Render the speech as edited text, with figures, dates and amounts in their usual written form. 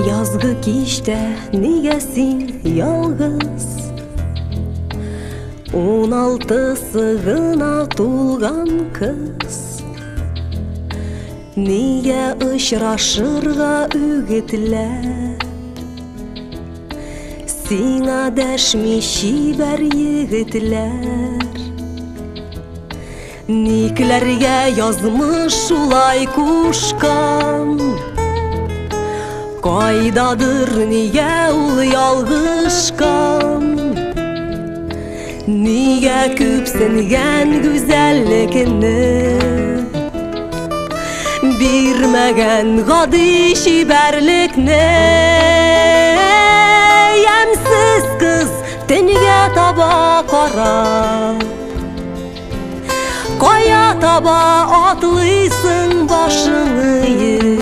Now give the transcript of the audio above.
Язгы кичтә нигә син ялгыз? 16-сы гына тулган кыз. Нигә очрашырга үгетләп? Сиңа дәшми чибәр егетләр. Никләргә язмыш шулай кушкан? Кайдадыр нигә ул ялгышкан? Нигә күпсенгән гүзәллекне? Бирмәгән гади чибәрлекне. Ямьсез кыз төнгә таба карап, кая таба атлыйсың башың иеп?